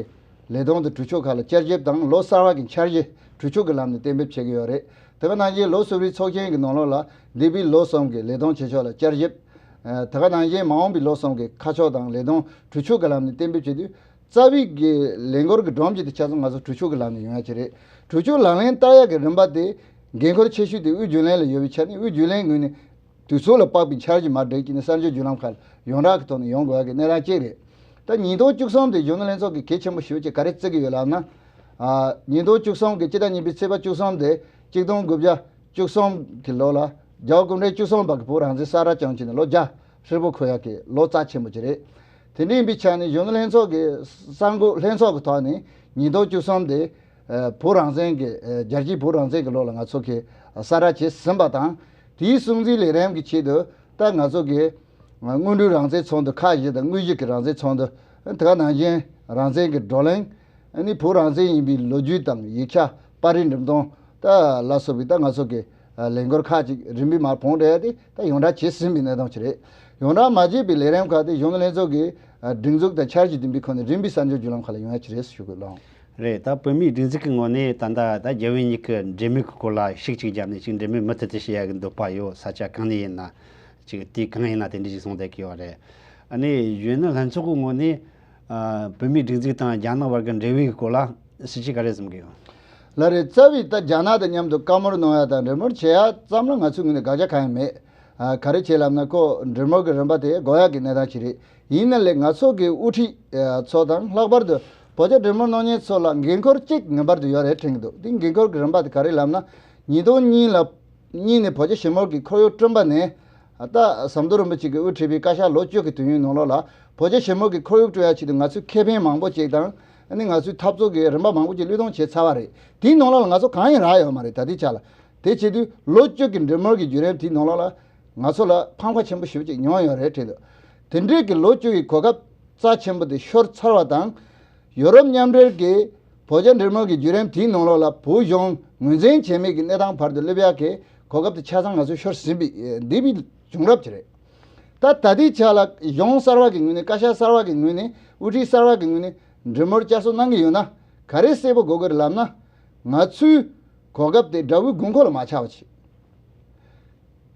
ལས་དོན་དང་གྲོས་ཆོད་ཁག་ལ་བསྐྱར་ཞིབ་དང་ལོ་གསར་བ་གི་འཆར་གཞི་གྲོས་ཆོད་ཀྱི་ལམ་ནས་གཏན་འབེབས་བྱེད་ཀྱི་ཡོད་རེད། དེ་ག་ནང་བཞིན་ལོ་གསུམ་རེའི་ཚོགས་ཆེན་གྱི་ནང་ལོགས་ལ་འདས་པའི་ལོ་གསུམ་གྱི་ལས་དོན་བྱེད་ཕྱོགས་ལ་བསྐྱར་ཞིབ། ཨ་དེ་ག་ནང་བཞིན་མ་འོངས་པའི་ལོ་གསུམ་གྱི་ཁ་ཕྱོགས་དང་ལས་དོན་གྲོས་ཆོད་ཀྱི་ལམ་ནས་གཏན་འབེབས་བྱེད་དུས། རྩ་བའི་གི་ལས་འགུལ་གྱི་སྒྲོམ་གཞི་དེ་ཆ་ཚང་ང་ཚོ་གྲོས་ཆོད་ཀྱི་ལམ་ནས་ཡོང་ཡ་ཅིག་རེད། གྲོས་ཆོད་ལག་ལེན་བསྟར་ཡ་གི་རིམ་པ་དེ་འགན་ཁུར་ཆེ་ཤོས་དེ་དབུས་རྒྱུན་ལས་ལ་ཡོད་པའི་ཆ་ནས་དབུས་རྒྱུན་ལས་ངོས་ནས་དུས་ཚོད་ལ་དཔག་པའི་འཆར་གཞི་མར་སྒྲིག་བྱས་ནས་གསར་འགྱུར་བརྒྱུད་ལམ་ཁག་ལ་ཡོངས་གྲགས་ཀྱི་ཐོག་ནས་ཡོང་དགོས་ཡ་གི་གནས་སྟངས་གཅིག་རེད། ད་ཉིས་སྟོང་བཅུ་གསུམ་དེ་གཞོན་ནུ་ལྷན་ཚོགས་ཀྱིས་གལ་ཆེན་པོ་ཞེ་པོ་ཅིག་ག་རེ་བརྩི་གི་ཡོད་ལབ་ན། ཨ་ཉིས་སྟོང་བཅུ་གསུམ་གྱི་སྤྱི་ཟླ་གཉིས་པའི་ཚེས་པ་བཅུ་གསུམ་དེ་གཅིག་སྟོང་དགུ་བརྒྱ་བཅུ་གསུམ་གྱི་ལོ་ལ་རྒྱལ་བ་སྐུ་ཕྲེང་བཅུ་གསུམ་པ་གི་བོད་རང་བཙན་གསལ་བསྒྲགས་བྱུང་བྱས་ནས་ལོ་བརྒྱ་ཧྲིལ་པོ་འཁོར་ཡག་གི་ལོ་རྩ་ཆེན་པོ་ཅིག་རེད། དེ་འདྲ་ཡིན་པའི་ཆ་ནས་གཞོན་ནུ་ལྷན་ཚོགས་ཀྱི་གསར་འགོད་ལྷན་ཚོགས་ཀྱི་ཐོག་ནས་ཉིས་སྟོང་བཅུ་གསུམ་དེ་ཨ་བོད་རང་བཙན་གྱི་ཨ་རྒྱལ་སྤྱིའི་བོད་རང་བཙན་གྱི་ལོ་ལ་ང་ཚོ་གིས་གསལ་བསྒྲགས་བྱས་ཟིན་པ་དང་། དེའི་སྲུང་བརྩིའི་ལས་རིམ་གྱི་ཆེད་དུ་ད་ང་ཚོ་གིས་སྔོན་འགྲོའི་རང་བཙན་ཚོགས་འདུ་ཁག་བཞི་དང་དངོས་གཞི་གི་རང་བཙན་ཚོགས་འདུ། དེ་ག་ནང་བཞིན་རང་བཙན་གྱི་བགྲོ་གླེང་ ཨ་ནི་བོད་རང་བཙན་ཡིན་པའི་ལོ་རྒྱུས་དང་ཡིག་ཆ། པར་རིས་འགྲེམས་སྟོན་ད་ལ་སོགས་པའི་ད་ང་ཚོ་གི་ལས་འགུལ་ཁག་ཅིག་རིམ་པས་མར་བོང་འདྲ་ཡ་དེ་ད་ཡོངས་གྲགས་བྱས་ཟིན་པའི་གནས་སྟངས་ཅིག་རེད། ཡོངས་གྲགས་མ་བྱས་པའི་ལས་རིམ་ཁག་དེ་གཞོན་ནུ་ལྷན་ཚོགས་ཀྱི་སྒྲིག་འཛུགས་དང་འཆར་གཞི་བདུན་པའི་ཁོངས་ནས་རིམ་པས་གསར་འགྱུར་བརྒྱུད་ལམ་ཁག་ལ་ཡོང་ཡ་ཅིག་རེད་ཞུ་དགོས་ལགས། རེད། ད་བོད་མིའི་སྒྲིག་འཛུགས་ཀྱི་ངོས་ནས་ད་ལྟ་ད་རྒྱལ་བའི་ཉིན་གྱི་འབྲེལ་མོལ་གྱི་སྐོར་ལ་ཤུགས་ཅིག་བརྒྱབ་ནས་ཅིག་འབྲེལ་མོལ་མུ་མཐུད་དུ་བྱེད་ཡ་གི་འདོད་པ་ཡོད། ས་ཆ་གང་ནས་ཡིན་ན་ཅིག་དུས་གང་ཡིན་ན་དེ་འདྲ་ཞིག་གསུངས་བསྡད་ཀྱི་ཡོད་རེད། ཨ་ནི་གཞོན་ནུ་ལྷན་ཚོགས་ཀྱི་ངོས་ནས་ཨ་བོད་མིའི་སྒྲིག་འཛུགས་དང་རྒྱ་ནག་བར་གྱི་འབྲེལ་བའི་སྐོར་ལ་སྲིད་ཇུས་ག་རེ་བཟུང་གི་ཡོད། ལགས་རེད། རྩ་བའི་ད་རྒྱ་ནག་དང་མཉམ་དུ་བཀའ་མོལ་གནང་ཡ་དང་འབྲེལ་མོལ་བྱེད་ཡ་ཙམ་ལ་ང་ཚོའི་ངོས་ནས་དགག་བྱ་གང་ཡང་མེད། ཨ་ག་རེ་བྱེད་ལབ་ན་ཁོ་འབྲེལ་མོལ་གྱི་རིམ་པ་དེ་འགོར་ཡག་གི་གནས་སྟངས་ཤིག་རེད། ཡིན་ན་ལས་ང་ཚོ་གི་དབུ་ཁྲིད་ཚོ་དང་ལྷག་པར་དུ་བོད་རྒྱ་འབྲེལ་མོལ་གནང་མཁན་ཚོ་ལ་འགན་ཁུར་གཅིག་ངེས་པར་དུ་ཡོད་རེད་དྲན་གྱི་འདུག་དེ་འགན་ཁུར་གྱི་རིམ་པ་དེ་ག་རེ་ལབ་ན། ཉིས་སྟོང་གཉིས་ལ་གཉིས་ནས་བོད་རྒྱ་ཞི་མོལ་གྱི་ཁོར་ཡུག་བསྐྲུན་པ་ནས། ད་ཟམ་གདོང་རིན་པོ་ཆེ་གིས་དབུ་ཁྲིད་པའི་བཀའ་ཤག་ལོ་བཅུ་གི་དུས་ཡུན་ནང་ལོགས་ལ་བོད་རྒྱ་ཞི་མོལ་གྱི་ཁོར་ཡུག་བསྐྲུན་ཡ་ཆེད་དུ་ང་ཚོས་ཁེ་ཕན་མང་པོ་ཅིག་དང་། ཨ་ནི་ང་ཚོའི་འཐབ་རྩོད་ཀྱི་རིམ་པ་མང་པོ་ཅིག་བློས་གཏོང་བྱས་ཚར་བ་རེད། དེའི་ནང་ལོགས་ལ་ང་ཚོ་གང་ཡང་རག་ཡོད་མ་རེད། ད་ལྟའི་ཆ་ལ། དེ་བྱེད་དུས་ལོ་བཅུ་གི་འབྲེལ་མོལ་གྱི་བརྒྱུད་རིམ་དེའི་ནང་ལོགས་ལ་ང་ཚོ་ལ་ཕམ་ཁ་ཆེན་པོ་ཞེ་པོ་ཅིག་མྱོང་ཡོད་རེད་དྲན་འདུག་དེ་འདྲའི་གི་ལོ་བཅུ་ཡི་གོ་སྐབས་རྩ་ཆེན་པོ་དེ་ཤོར་ཚར་བ་དང་། ཡོ་རོབ་མཉམ་འབྲེལ་གྱིས་བོད་རྒྱ་འབྲེལ་མོལ་གྱི་བརྒྱུད་རིམ་དེའི་ནང་ལོགས་ལ་བོད་གཞུང་ངོས་འཛིན་བྱེད་མེད་ཀྱི་གནས་སྟངས་བར་དུ་སླེབས་ཡག་གི་གོ་སྐབས་དེ་ཆ་ཚང་ང་ཚོས་ཤོར་ཟིན་པའི་འདས་པའི་བྱུང་རབས་ཅིག་རེད། ད་ད་ལྟའི་ཆ་ལ་གཞུང་གསར་བ་གི་ངོས་ནས། བཀའ་ཤག་གསར་བ་གི་ངོས་ནས། དབུ་ཁྲིད་གསར་བ་གི་ངོས་ནས་འབྲེལ་མོལ་བསྐྱར་གསོ་གནང་གི་ཡོད་ན་ག་རེ་གསལ་པོ་དགོས་ཀྱི་རེད་ལབ་ན། ང་ཚོའི་གོ་སྐབས་དེ་དགྲ་བོའི་དགོས་མཁོ་ལ་མ་ཆགས་པ་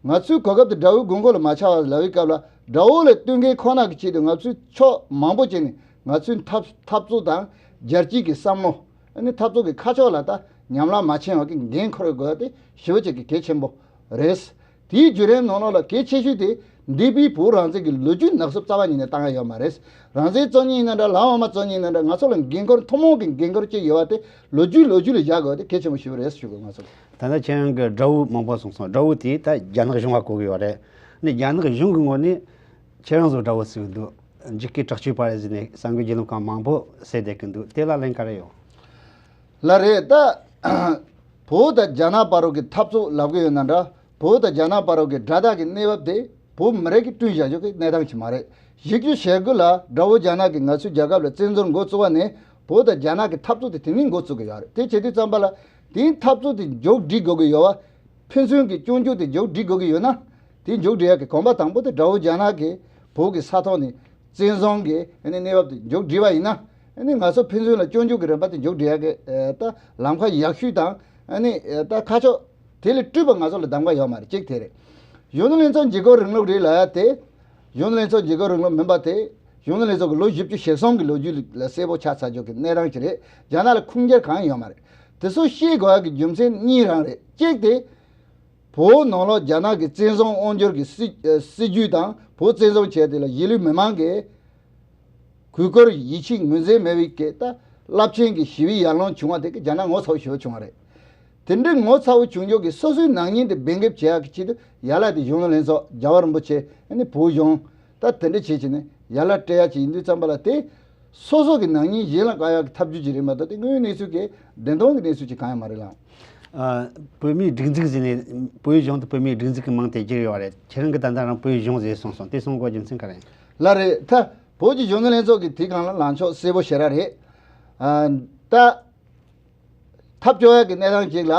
བྱེད། ང་ཚོའི་གོ་སྐབས་དེ་དགྲ་བོའི་དགོས་མཁོ་ལ་མ་ཆགས་པ་ལབ་པའི་སྐབས་ལ། དགྲ་བོ་ལ་བསྟུན་མཁན་ཁོ་ན་གི་ཆེད་དུ་ང་ཚོའི་ཕྱོགས་མང་པོ་བྱས་ནས་ང་ཚོའི་འཐབ་འཐབ་རྩོད་དང་རྒྱལ་སྤྱིའི་གི་བསམ་བློ། ཨ་ནི་འཐབ་རྩོད་ཀྱི་ཁ་ཕྱོགས་ལ་ད་ཉམས་ལག་མ་ཕྱིན་པ་གི་འགན་འཁུར་དགོས་ཡ་དེ་ཞེ་པོ་ཅིག་གི་གལ་ཆེན་པོ་རེད། དེའི་བརྒྱུད་རིམ་ནང་ལོགས་ལ་གལ་ཆེ་ཤོས་དེ་འདས་པའི་བོད་རང་བཙན་གྱི་ལོ་རྒྱུས་ནག་སུབ་རྩ་བ་ཉིད་ནས་བཏང་ཡ་ཡོད་མ་རེད། རང་བཙན་རྩོད་མཁན་ཡིན་ན་འདྲ། ལམ་དབུ་མ་རྩོད་མཁན་ཡིན་ན་འདྲ། ང་ཚོ་ལ་འགན་ཁུར། ཐུན་མོང་གི་འགན་ཁུར་ཅིག་ཡོད་པ་དེ་ལོ་རྒྱུས་ལོ་རྒྱུས་ལ་བཞག་དགོས་པ་དེ་གལ་ཆེན་པོ་ཞིག་རེད་ཞུ་དགོས། ང་ཚོ། ད་ལྟ་ཁྱེད་རང་གིས་དགྲ་བོ་མང་པོ་གསུངས་སོང་། དགྲ་བོ་དེ་ད་རྒྱ་ནག་གཞུང་ལ་གོ་གི་ཡོད་རེད། ནི་རྒྱ་ནག་གཞུང་གི་ངོས་ནས་ཁྱེད་རང་ཚོ་དགྲ་བོ་ཟེར་གི་འདུག་འཇིགས་སྐུལ་དྲག་སྤྱོད་པ་རེད་ཟེར་ནས་གསར་འགོད་བརྒྱུད་ལམ་ཁག་མང་པོ་གསལ་བསྡད་ཀྱི་འདུག་དེ་ལ་ལན་ག་རེ་ཡོད། ལགས་རེད། ད་བོད་དང་རྒྱ་ནག་བར་གྱི་འཐབ་རྩོད་ལབ་གི་ཡོད་ན་འདྲ། བོད་དང་རྒྱ་ནག་བར་གྱི་དགྲ་དག་གི་གནས་བབ་དེ་བོད་མི་རིགས་ཀྱིས་བསྐྲུན་བཞག་རྒྱུ་གི་གནས་སྟངས་ཅིག་མ་རེད། བཞི་བཅུ་ཞེ་དགུ་ལ་དགྲ་བོ་རྒྱ་ནག་གིས་ང་ཚོའི་རྒྱལ་ཁབ་ལ་བཙན་འཛུལ་འགོ་བཙུགས་པ་ནས་བོད་དང་རྒྱ་ནག་གི་འཐབ་རྩོད་དེ་དེ་ནས་འགོ་བཙུགས་གི་ཡོད་རེད། དེ་བྱེད་དུས་ཙམ་པ་ལ་དེའི་འཐབ་རྩོད་དེ་མཇུག་སྒྲིལ་དགོས་ཀྱི་ཡོད་པ། ཕན་ཚུན་གྱི་སྐྱོན་བརྗོད་དེ་མཇུག་སྒྲིལ་དགོས་ཀྱི་ཡོད་ན། དེ་མཇུག་སྒྲིལ་ཡག་གི་གོམ་པ་དང་པོ་དེ་དགྲ་བོ་རྒྱ་ནག་གིས་བོད་ཀྱི་ས་ཐོག་ནས་བཙན་བཟུང་གི་ཨ་ནི་གནས་བབ་དེ་མཇུག་སྒྲིལ་བ་ཡིན་ན། ཨ་ནི་ང་ཚོ་ཕན་ཚུན་ལ་སྐྱོན་བརྗོད་ཀྱི་རིམ་པ་དེ་མཇུག་སྒྲིལ་ཡག་གི་ཨ་ད་ལམ་ཁ་ཡག་ཤོས་དང་། ཨ་ནི་ཨ་ད་ཁ་ཕྱོགས་དེ་ལས་བསྐྲུན་པ་ང་ཚོ་ལ་གདམ་ག་ཡོད་མ་རེད། གཅིག་དེ་རེད། གཞོན་ནུ་ལྷན་ཚོགས་འཇིགས་སྐུལ་རིང་ལུགས་རེད་ལབ་ཡ་དེ། གཞོན་ནུ་ལྷན་ཚོགས་འཇིགས་སྐུལ་རིང་ལུགས་མིན་པ་དེ། གཞོན་ནུ་ལྷན་ཚོགས་ཀྱི་ལོ་བཞི་བཅུ་ཞེ་གསུམ་གྱི་ལོ་རྒྱུས་ལ་གསལ་པོ་ཆགས་ཚར་རྒྱུ་གི་གནས་སྟངས་ཅིག་རེད། རྒྱ་ནག་ལ་ཁུངས་སྐྱེལ་གང་ཡང་ཡོད་མ་རེད། དེ་ཚོ་ཤེས་དགོས་ཡག་གི་རྒྱུ་མཚན་གཉིས་རང་རེད། གཅིག་དེ། བོད་ནང་ལོགས་རྒྱ་ནག་གི་བཙན་བཟུང་དབང་སྒྱུར་གྱི་སྲིད་ཨ་སྲིད་ཇུས་དང་། བོད་བཙན་བཟུང་བྱས་དེ་ལ་གཞིས་ལུས་མི་མང་གིས་གུས་བཀུར་ཡིད་ཆེས་ངོས་འཛིན་མེད་པའི་སྐད། ད་རླབས་ཆེན་གྱི་ཞི་བའི་ཡར་ལངས་བྱུང་བ་དེ་གིས་རྒྱ་ནག་ངོ་ཚ་བོ་ཞེ་པོ་བྱུང་བ་རེད། དེ་འདྲའི་ངོ་ཚ་བོ་བྱུང་རྒྱུ་གི་སོ་སོའི་ནག་ཉེས་དེ་འབེན་འགེབས་བྱེད་ཡག་གི་ཆེད་དུ་ཡར་ལ་དེ་གཞོན་ནུ་ལྷན་ཚོགས། རྒྱལ་བ་རིན་པོ་ཆེ། ཨ་ནི་བོད་གཞུང་། ད་དེ་འདྲ་བྱེད་བྱས་ནས་ཡར་ལ་སྤྲད་ཡག་ཅིག་ཡིན་དུས་ཙམ་པ་ལ་དེ། སོ་སོ་གི་ནག་ཉེས་གཞན་ལ་བཀག་ཡག་གི་ཐབས་ཇུས་ཅིག་རེད་མ་གཏོགས། དེ་དངོས་ཡོད་གནས་ཚུལ་གྱི་བདེན་དོན་གྱི་གནས་ཚུལ་ཅིག་གང་ཡང་མ་རེད་ལགས། ཨ། བོད་མིའི་སྒྲིག་འཛུགས་ཟེར་ནས་བོད་གཞུང་དུ་བོད་མིའི་སྒྲིག་འཛུགས་ཀྱི་མིང་དེ་བསྒྱུར་ཡོད་རེད། ཁྱེད་རང་གིས་ད་ལྟ་རང་བོད་གཞུང་ཟེར་གསུངས་སོང་། དེ་གསུང་དགོས་རྒྱུ་མཚན་ག་རེ། ལགས་རེད། ད་བོད་ཀྱི་གཞོན་ནུ་ལྷན་ཚོགས་ཀྱི་དེའི་སྒང་ལ་ལངས་ཕྱོགས་གསལ་པོ་ཞེ་དྲག་རེད། ཨ། ད། ཐབས་སྐྱོ་བའི་གི་གནས་སྟངས་ཅིག་ལ།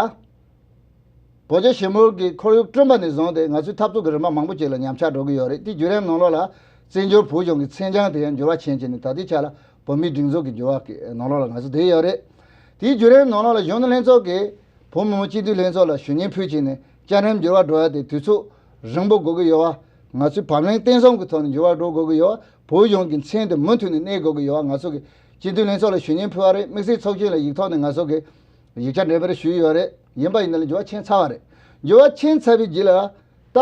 བོད་རྒྱ་ཞི་མོལ་གྱི་ཁོར་ཡུག་བསྐྲུན་པ་ནས་བཟུང་སྟེ་ང་ཚོའི་འཐབ་རྩོད་ཀྱི་རིམ་པ་མང་པོ་ཅིག་ལ་ཉམས་ཆག་འགྲོ་གི་ཡོད་རེད། དེའི་བརྒྱུད་རིམ་ནང་ལོགས་ལ་བཙན་བྱོལ་བོད་གཞུང་གི་མཚན་བྱང་དེ་ཡང་འགྱུར་བ་ཕྱིན་བྱས་ནས་ད་ལྟའི་ཆ་ལ་བོད་མིའི་སྒྲིག་འཛུགས་ཀྱི་འགྱུར་བ་གི་ནང་ལོགས་ལ་ང་ཚོ་བསྡད་ཡོད་རེད། དེའི་བརྒྱུད་རིམ་ནང་ལོགས་ལ་གཞོན་ནུ་ལྷན་ཚོགས་ཀྱིས་བོད་མི་མང་སྤྱི་འཐུས་ལྷན་ཚོགས་ལ་ཞུ་སྙན་ཕུལ་བྱས་ནས་བཅའ་ཁྲིམས་འགྱུར་བ་འགྲོ་ཡ་དེ་དུས་ཚོད་རིང་པོ་དགོས་ཀྱི་ཡོད་པ། ང་ཚོའི་བབ་བརླིང་བརྟན་གསུམ་གྱི་ཐོག་ནས་འགྱུར་བ་འགྲོ་དགོས་ཀྱི་ཡོད་པ། བོད་གཞུང་གི་མཚན་དེ་མུ་མཐུད་ནས་གནས་དགོས་ཀྱི་ཡོད་པ། ང་ཚོ་གི་སྤྱི་འཐུས་ལྷན་ཚོགས་ལ་ཞུ་སྙན་ཕུལ་བ་རེད། དམིགས་བསལ་ཚོགས་ཆེན་ལ་ཡིག་ཐོག་ནས་ང་ཚོ་གི་ཡིག་ཆ་འགྲེམས་སྤེལ་ཞུས་ཡོད་རེད། ཡིན་པ་ཡིན་ན་ལ་འགྱུར་བ་ཕྱིན་ཚར་བ་རེད། འགྱུར་བ་ཕྱིན་ཚར་བའི་རྗེས་ལ་ད་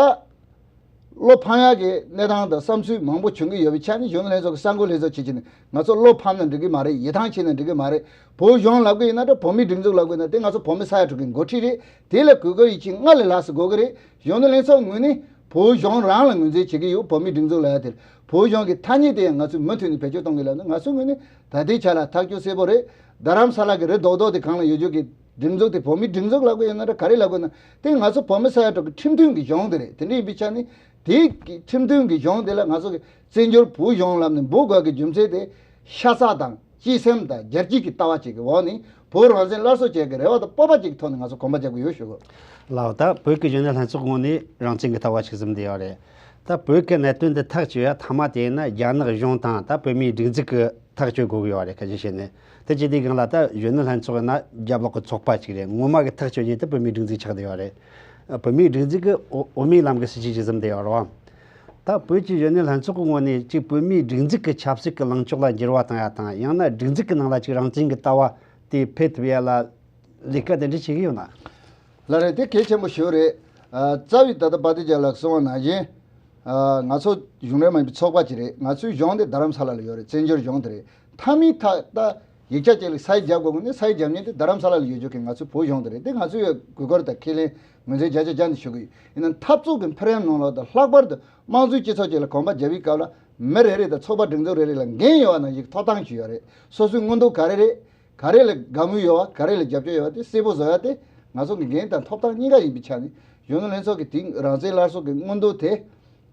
བློ་ཕམ་ཡག་གི་གནས་སྟངས་དང་བསམ་ཚུལ་མང་པོ་བྱུང་གི་ཡོད་པའི་ཆ་ནས་གཞོན་ནུ་ལྷན་ཚོགས་ཀྱི་གསར་འགོད་ལྷན་ཚོགས་བྱེད་ཀྱི་ནི་ང་ཚོ་བློ་ཕམ་ན་འགྲིག་གི་མ་རེད། ཡིད་ཐང་ཆད་ན་འགྲིག་གི་མ་རེད། བོད་གཞུང་ལབ་གི་ཡིན་ན་འདྲ། བོད་མིའི་སྒྲིག་འཛུགས་ལབ་གི་ཡིན་ན་དེ་ང་ཚོ་བོད་མི་ས་ཡ་དྲུག་གི་འགོ་ཁྲིད་རེད། དེ་ལ་གུས་བཀུར་ཡིད་ཆེས་སྔར་ལས་ལྷག་ཙམ་དགོས་གི་རེད། གཞོན་ནུ་ལྷན་ཚོགས་ངོས་ནས་བོད་གཞུང་རང་ལ་ངོས་འཛིན་བྱེད་ཀྱི་ཡོད། བོད་མིའི་སྒྲིག་འཛུགས་ལབ་ཡ་དེ་བོད་གཞུང་གི་ཐ་སྙད་དེ་ཡང་ང་ཚོས་མུ་མཐུད་ནས་བེད་སྤྱོད་གཏོང་གི་ལབ་ན་ང་ཚོའི་ངོས་ནས་ད་ལྟའི་ཆ་ལ་ཐག་གཅོད་གསལ་པོ་རེད། རྡ་རམ་ས་ལ་གི་རི་རྡོག་རྡོག་དེ་སྒང་ལ་ཡོད་རྒྱུ་གི་སྒྲིག་འཛུགས་དེ་བོད་མིའི་སྒྲིག་འཛུགས་ལབ་གི་ཡོད་ན་འདྲ། ག་རེ་ལབ་དགོས་ན་དེ་ང་ཚོ་བོད་མི་ས་ཡ་དྲུག་གི་ཁྲིམས་མཐུན་གྱི་གཞུང་དེ་རེད། དེ་འདྲ་ཡིན་པའི་ཆ་ནས་དེའི་ཁྲིམས་མཐུན་གྱི་གཞུང་དེ་ལ་ང་ཚོ་གི་བཙན་བྱོལ་བོད་གཞུང་ལབ་ནས་འབོད་དགོས་ཀྱི་རྒྱུ་མཚན་དེ་ཤ་ཚ་དང་ གཅེས་སེམས་དང་རྒྱལ་གཅེས་ཀྱི་ལྟ་བ་ཅིག་གི་འོག་ནས་བོད་རང་བཙན་སླར་གསོ་བྱེད་ཀྱི་རེ་བ་དང་སྤོབས་པ་ཅིག་གི་ཐོག་ནས་ང་ཚོ་གོམ་པ་རྒྱག་གི་ཡོད་ཞུ་དགོས། ལགས། ད་བོད་ཀྱི་གཞོན་ནུ་ལྷན་ཚོགས་ངོས་ནས་རང་བཙན་གྱི་ལྟ་བ་ཞིག་འཛིན་བསྡད་ཡོད་རེད། ད་བོད་ཀྱི་གནད་དོན་འདི་ཐག་གཅོད་ཡ་མཐའ་མ་དེ་ཡིན་ན་རྒྱ་ནག་གཞུང་དང་ད་བོད་མིའི་སྒྲིག་འཛུགས་ཀྱི་ཐག་གཅོད་དགོས་ཀྱི་ཡོད་རེད། ག་ཅི་བྱས་ནས་དེ་ཅི་དེའི་སྒང་ལ་ད་གཞོན་ནུ་ལྷན་ཚོགས་ཡིན་ན་རྒྱབ་ལོགས་ཀྱི་ཚོགས་པ་ཅིག་རེད། ངོ་མ་གི་ཐག་གཅོད་མཁན་དེ་བོད་མིའི་སྒྲིག་འཛུགས་ཆགས་བསྡད་ཡོད་རེད། བོད་མིའི་སྒྲིག་འཛུགས་ཀྱི་འོ་འོས་མིའི་ལམ་གྱི་སྲིད་བྱུས་ཅིག་འཛིན་བསྡད་ཡོད་རེད་བ། ད་བོད་ཀྱི་གཞོན་ནུ་ལྷན་ཚོགས་ཀྱི་ངོས་ནས་ཅིག་བོད་མིའི་སྒྲིག་འཛུགས་ཀྱི་ཆབ་སྲིད་ཀྱི་ལངས་ཕྱོགས་ལ་འགྱུར་བ་བཏང་ཡ་དང་ཡང་ན་སྒྲིག་འཛུགས་ཀྱི་ནང་ལ་ཅིག་རང་བཙན་གྱི་ལྟ་བ་དེ་འཕེལ་ཐུབ་ཡ་ལ་ལས་ཀ་དེ་འདྲ་བྱེད་ཀྱི་ཡོད་ན། ལགས་རེད། དེ་གལ་ཆེན་པོ་ཞིག་རེད། ཨ། རྩ་བའི་ད་ལྟ་བ་དེ་རྒྱ་ལགས་གསུངས་པ་ནང་བཞིན། ཨ། ང་ཚོ་གཞུང་འབྲེལ་མ་ཡིན་པའི་ཚོགས་པ་ཅིག་རེད། ང་ཚོའི་གཞུང་དེ་རྡ་རམ་ས་ལ་ལ་ཡོད་རེད། བཙན་བྱོལ་གཞུང་དེ་རེད། མཐའ་མའི་ཐག་ད་ཡིག་ཆ་ཅིག་ལ་ས་ཡིག་རྒྱབ་དགོས་དགོས་ནས་ས་ཡིག་རྒྱབ་མཁན་དེ་རྡ་རམ་ས་ལ་ལ་ཡོད་ཆོག་མཁན་ང་ཚོའི་བོད་གཞུང་དེ་རེད། དེ་ང་ཚོའི་དགོས་མཁོ་དང་ཁས་ལེན་ངོས་འཛིན་བརྒྱ་ཆ་བརྒྱ་ནས་ཞུ་གི་ཡོད། ཡིན་ན་འཐབ་རྩོད་ཀྱི་འཕེལ་རིམ་ནང་ལོགས་དང་ལྷག་པར་དུ་དམངས་གཙོའི་སྤྱི་ཚོགས་ཅིག་ལ་གོམ་པ་རྒྱབ་པའི་སྐབས་ལ་མི་རེ་རེ་དང་ཚོགས་པ་སྒྲིག་འཛུགས་རེ་རེ་ལ་འགན་ཡོད་པ་ནང་བཞིན་ཐོབ་ཐང་ཅིག་ཡོད་རེད། སོ་སོའི་མངོན་འདོད་ག་རེ་རེད། ག་རེ་ལ་དགའ་མོས་ཡོད་པ་ག་རེ་ལ་རྒྱབ་སྐྱོར་ཡོད་པ་དེ་གསལ་པོ་བཟོ་ཡ་དེ་ང་ཚོ་གི་འགན་དང་ཐོབ་ཐང་གཉིས་ཀ་ཡིན་པའི་ཆ་ནས་གཞོན་ནུ་ལྷན་ཚོགས་ཀྱི་དེང་རང་བཙན་སླར་གསོ་གི་མངོན་འདོད་དེ་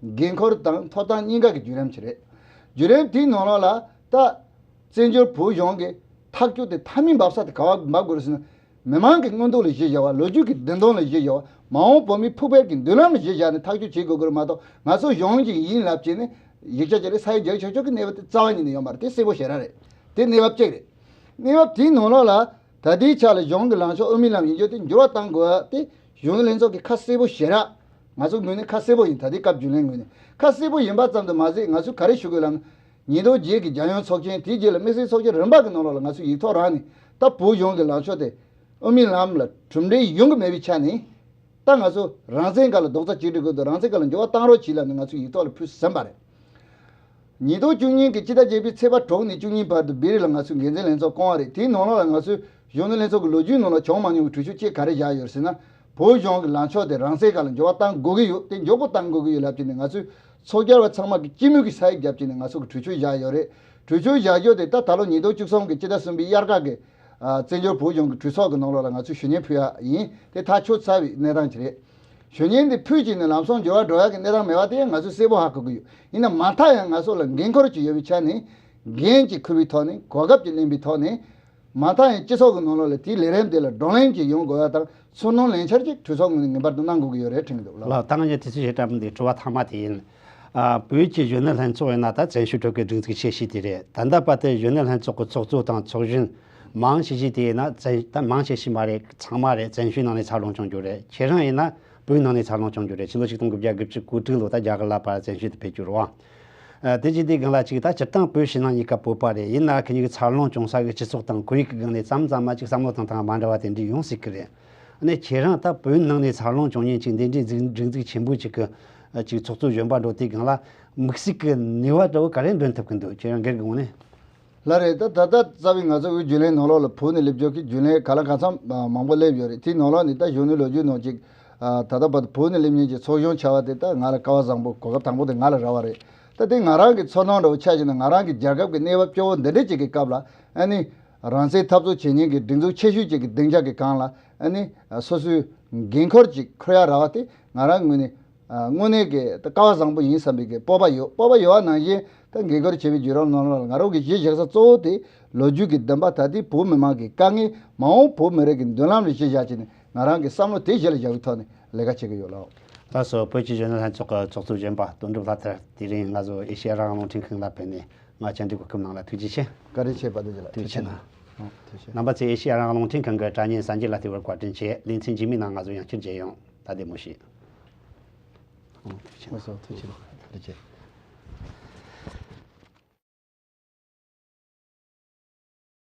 འགན་ཁུར་དང་ཐོབ་ཐང་གཉིས་ཀ་གི་བརྒྱུད་རིམ་ཅིག་རེད། བརྒྱུད་རིམ་དེའི་ནང་ལོགས་ལ་ད་བཙན་བྱོལ་བོད་གཞུང་གི་ཐག་གཅོད་དེ་མཐའ་མའི་འབབ་ས་དེ་ག་པར་འབབ་དགོས་རེད་ཟེར་ན། མི་མང་གི་མངོན་འདོད་ལ་གཞི་བཞག་པ། ལོ་རྒྱུས་ཀྱི་བདེན་དོན་ལ་གཞི་བཞག་པ། མ་འོངས་བོད་མིའི་ཕུགས་འཕེར་གྱི་མདུན་ལམ་ལ་གཞི་བཞག་ནས་ཐག་གཅོད་བྱེད་དགོས་ཀྱི་རེད་མ་གཏོགས་ང་ཚོ་གཞུང་གཅིག་ཡིན་ལབ་བྱས་ནས་ཡིག་ཆ་ཅིག་ལ་ས་ཡིག་རྒྱག་ཆོག་ཆོག་གི་གནས་བབ་དེ་རྩ་བ་ཉིད་ནས་ཡོད་མ་རེད། དེ་གསལ་པོ་ཞེ་དྲག་རེད། དེ་གནས་བབ་གཅིག་རེད། གནས་བབ་དེའི་ནང་ལོགས་ལ་ད་ལྟའི་ཆ་ལ་གཞུང་གི་ལངས་ཕྱོགས་དབུ་མའི་ལམ་ཡིན་རྒྱུ་དེ་འགྱུར་བ་གཏང་དགོས་པ་དེ་གཞོན་ནུ་ལྷན་ཚོགས་ཀྱི་ཁ་གསལ་པོ་ཞེ་དྲག་ང་ཚོ་ངོས་ནས་ཁ་གསལ་པོ་ཡིན། ད་ལྟའི་སྐབས་རྒྱུན་ལས་ངོས་ནས་ཁ་གསལ་པོ་ཡིན་པ་ཙམ་དུ་མ་ཟད་ང་ཚོས་ག་རེ་ཞུ་དགོས་ལབ་ན། ཉིས་སྟོང་བརྒྱད་ཀྱི་རྒྱལ་ཡོངས་ཚོགས་ཆེན། དེའི་རྗེས་ལ་དམིགས་བསལ་ཚོགས་ཆེན་རིམ་པ་གི་ནང་ལོགས་ལ་ང་ཚོས་ཡིག་ཐོག་རང་ནས་ད་བོད་གཞུང་གི་ལངས་ཕྱོགས་དེ་དབུ་མའི་ལམ་ལ་གྲུབ་འབྲས་ཡོང་གི་མེད་པའི་ཆ་ནས། ད་ང་ཚོ་རང་བཙན་སྒང་ལ་རྡོག་རྩ་གཅིག་སྒྲིལ་དགོས་འདུག་རང་བཙན་སྒང་ལ་འགྱུར་བ་གཏང་རོགས་གྱིས་ལབ་ནས་ང་ཚོས་ཡིག་ཐོག་ལ་ཕུལ་ཟིན་པ་རེད། ཉིས་སྟོང་བཅུ་གཉིས་ཀྱི་ཕྱི་ཟླ་བརྒྱད་པའི་ཚེས་པ་དྲུག་ནས་བཅུ་གཉིས་བར་དུ་བེ་རི་ལ་ང་ཚོས་འགན་འཛིན་ལྷན་ཚོགས་བསྐོང་བ་རེད། དེའི་ནང་ལོགས་ལ་ང་ཚོས་གཞོན་ནུ་ལྷན་ཚོགས་ཀྱི་ལོ་རྒྱུས་ནང་ལ་བྱུང་མ་མྱོང་བའི་གྲོས་ཆོད་ཅིག་ག་རེ་བཞག་ཡོད་ཟེར་ན། བོད་གཞུང་གི་ལངས་ཕྱོགས་དེ་རང་བཙན་སྒང་ལ་འགྱུར་བ་གཏང་དགོས་ཀྱི་ཡོད། དེ་མགྱོགས་པོ་གཏང་དགོས་ཀྱི་ཡོད་ལབ་བྱས་ནས་ང་ཚོས་ཚོགས་བཅར་བ་ཚང་མ་གིས་སྤྱི་མོས་ཀྱི་ས་ཡིག་བརྒྱབ་བྱས་ནས་ང་ཚོ་གི་གྲོས་ཆོད་བཞག་ཡོད་རེད། གྲོས་ཆོད་བཞག་རྒྱུ་དེ་ད་ད་ལོ་ཉིས་སྟོང་བཅུ་གསུམ་གྱི་ཕྱི་ཟླ་གསུམ་པའི་དབྱར་ཁ་གི་ཨ། བཙན་བྱོལ་བོད་གཞུང་གི་གྲོས་ཚོགས་ཀྱི་ནང་ལོགས་ལ་ང་ཚོས་ཞུ་སྙན་ཕུལ་ཡ་ཡིན། དེ་ཐག་ཆོད་ཚར་བའི་གནས་སྟངས་ཅིག་རེད། ཞུ་སྙན་དེ་ཕུལ་བྱས་ནས་ལམ་སང་འགྱུར་བ་འགྲོ་ཡ་གི་གནས་སྟངས་མེད་པ་དེ་ཡང་ང་ཚོས་གསལ་པོ་ཧ་གོ་གི་ཡོད། ཡིན་ན་མ་མཐའ་ཡང་ང་ཚོ་ལ་འགན་ཁུར་ཅིག་ཡོད་པའི་ཆ་ནས་འགན་ཅིག་ཁུར་བའི་ཐོག་ནས་གོ་སྐབས་ཅིག་ལེན་པའི་ཐོག་ནས། མ་མཐའ་ཡང་སྤྱི་ཚོགས་ཀྱི་ནང་ལོགས་ལ་དེའི་ལས་རིམ་དེ་ལ་བགྲོ་གླེང་ཅིག་ཡོང་དགོས་ཡ་དང་ཚུར་སྣོན་ལེན་འཆར་ཅིག་གྲོས་ཚོགས་ངོས་ནས་ངེས་པར་དུ་གནང་དགོས་ཀྱི་ཡོད་རེད་དྲན་གྱི་འདུག་ལགས། ལགས། ད་ང་ཚོས་དུས་ཚོད་ཞེ་དྲག་མི་འདུག་དྲི་བ་ཐ་མ་དེ་ཡིན། ཨ། བོད་ཀྱི་གཞོན་ནུ་ལྷན་ཚོགས་ཡིན་ན་ད་བཙན་བྱོལ་ཁྲོད་ཀྱི་སྒྲིག་འཛུགས་ཆེ་ཤོས་དེ་རེད། ད་ལྟ་བར་དུ་གཞོན་ནུ་ལྷན་ཚོགས་ཀྱི་ཚོགས་གཙོ་དང་ཚོགས་གཞོན་མང་ཆེ་ཤོས་དེ་ཡིན་ན་བཙན། ད་མང་ཆེ་ཤོས་མ་རེད། ཚང་མ་རེད། བཙན་བྱོལ་ནང་ནས་འཚར་ལོངས་བྱུང་རྒྱུ་རེད། ཁྱེད་རང་ཡིན་ན་བོད་ནང་ནས་འཚར་ལོངས་བྱུང་རྒྱུ་རེད། ཕྱི་ལོ་ཆིག་སྟོང་དགུ་བརྒྱ་དགུ་བཅུ་གོ་དྲུག་ལོ་ད་རྒྱ་གར་ལ་ཕར་བཙན་བྱོལ་དུ་ཕེབས་རྒྱུ་རེད་བ། ཨ། དེ་བཞིན་དེའི་སྒང་ལ་ཅིག་ད་སྤྱིར་བཏང་བོད་ཕྱི་ནང་གཉིས་ཀ་བོད་པ་རེད། ཡིན་ན་ཁྱེད་གཉིས་ཀྱི་འཚར་ལོངས་བྱུང་ས་གི་སྤྱི་ཚོགས་དང་ཁོར་ཡུག་གི་སྒང་ནས་མཚམས་མཚམས་མ་ཅིག་བསམ་བློ་བཏང་སྟངས་མ་འདྲ་བ་དེ་འདྲ་ཡོང་སྲིད་ཀྱི་རེད། ཨ་ནི་ཁྱེད་རང་ད་བོད་ནང་ནས་འཚར་ལོངས་བྱུང་མཁན་ཅིག་འདི་འདྲའི་སྒྲིག་འཛུགས་ཆེན་པོ་ཅིག་གི་ཅིག་ཚོགས་གཙོ་གཞོན་པ་འགྲོ་དུས་སྒང་ལ་དམིགས་བསལ་གྱི་ནུས་པ་འདྲ་བོ་ག་རེ་འདོན་ཐུབ་ཀྱི་འདུག་ཁྱེད་རང་སྒེར་གྱི་ངོས་ནས། ལགས་རེད། ད་ད་ལྟ་རྩ་བའི་ང་ཚོ་འོས་རྒྱུན་ལས་ནང་ལོགས་ལ་བོད་ནས་སླེབས་ཕྱོགས་ཀྱི་རྒྱུན་ལས་ག་ལ་གང་འཚམ་མང་པོ་སླེབས་ཡོད་རེད། དེའི་ནང་ལོགས་ནས་ད་གཞོན་ནུའི་ལོ་རྒྱུས་ནང་ཅིག་ད་ལྟ་བར་དུ་བོད་ནས་སླེབས་མཁན་གྱི་ཚོགས་གཞོན་ཆགས་པ་དེ་ད་ང་ལ་སྐལ་བ་བཟང་པོ་གོ་སྐབས་དང་པོ་དེ་ང་ལ་རག་པ་རེད། ད་དེ་ང་རང་གི་ཚོར་སྣང་འདྲ་བོ་ཆགས་བྱས་ན་ང་རང་གི་རྒྱལ་ཁབ་ཀྱི་གནས་བབ་སྐྱོ་བོ་འདི་འདྲ་ཅིག་གི་སྐབས་ལ་ཨ་ནི་རང་བཙན་འཐབ་རྩོད་བྱེད་མཁན་གྱི་སྒྲིག་འཛུགས་ཆེ་ཤོས་ཅིག་གི་སྡིངས་ཆ་གི་སྒང་ལ་ཨ་ནི་སོ་སོའི་འགན་ཁུར་ཅིག་འཁུར་ཡ་རག་པ་དེ་ང་རང་ངོས་ནས་ཨ། དངོས་གནས་ཀྱི་ད་སྐལ་བ་བཟང་པོ་ཡིན་བསམ་པའི་གི་སྤོབས་པ་ཡོད། སྤོབས་པ་ཡོད་པ་ནང་བཞིན་ད་འགན་ཁུར་བྱེད་པའི་བརྒྱུད་རིམ་ནང་ལ་ང་རང་གི་གཞི་བཞག་ས་གཙོ་བོ་དེ་ལོ་རྒྱུས་ཀྱི་བདེན་པ། ད་ལྟའི་བོད་མི་མང་གི་དཀའ་ངལ། མ་འོངས་བོད་མི་རིགས་ཀྱི་མདུན་ལམ་ལ་གཞི་བཞག་བྱས་ནས་ང་རང་གི་བསམ་བློ་དེ་གཞི་ལ་བཞག་པའི་ཐོག་ནས་ལས་ཀ་བྱེད་ཀྱི་ཡོད་ལགས། ལགས་སོ། བོད་ཀྱི་གཞོན་ནུ་ལྷན་ཚོགས་ཀྱི་ཚོགས་གཙོ་གཞོན་པ་དོན་གྲུབ་ལྷ་ཐར། དེ་རིང་ང་ཚོ་ཨེ་ཤེ་ཡ་རང་དབང་རླུང་འཕྲིན་ཁང་ལ་ཕེབས་ནས་ང་བཅར་འདྲི་གོ་སྐབས་གནང་ལ་ཐུགས་རྗེ་ཆེ། བཀའ་དྲིན་ཆེ་བ་དེ་ལགས། ཐུགས་རྗེ་ཆེ་གནང་། ཐུགས་རྗེ་ཆེ། རྣམ་པ་ཚོས་ཨེ་ཤེ་ཡ་རང་དབང་རླུང་འཕྲིན་ཁང་གི་དྲ་བརྙན་གསར་འགྱུར་ལ་བལྟས་པར་བཀའ་དྲིན་ཆེ། ལེ་ཚན་རྗེས་མའི་ནང་ང་ཚོ་ཡང་བསྐྱར་མཇལ་ཡོང་། ད་བདེ་མོ་བྱོས། ཨོ། ཐུགས་རྗེ་ཆེ། ལགས་སོ། ཐུགས་རྗེ་ཆེ། ཐུགས་རྗེ་ཆེ།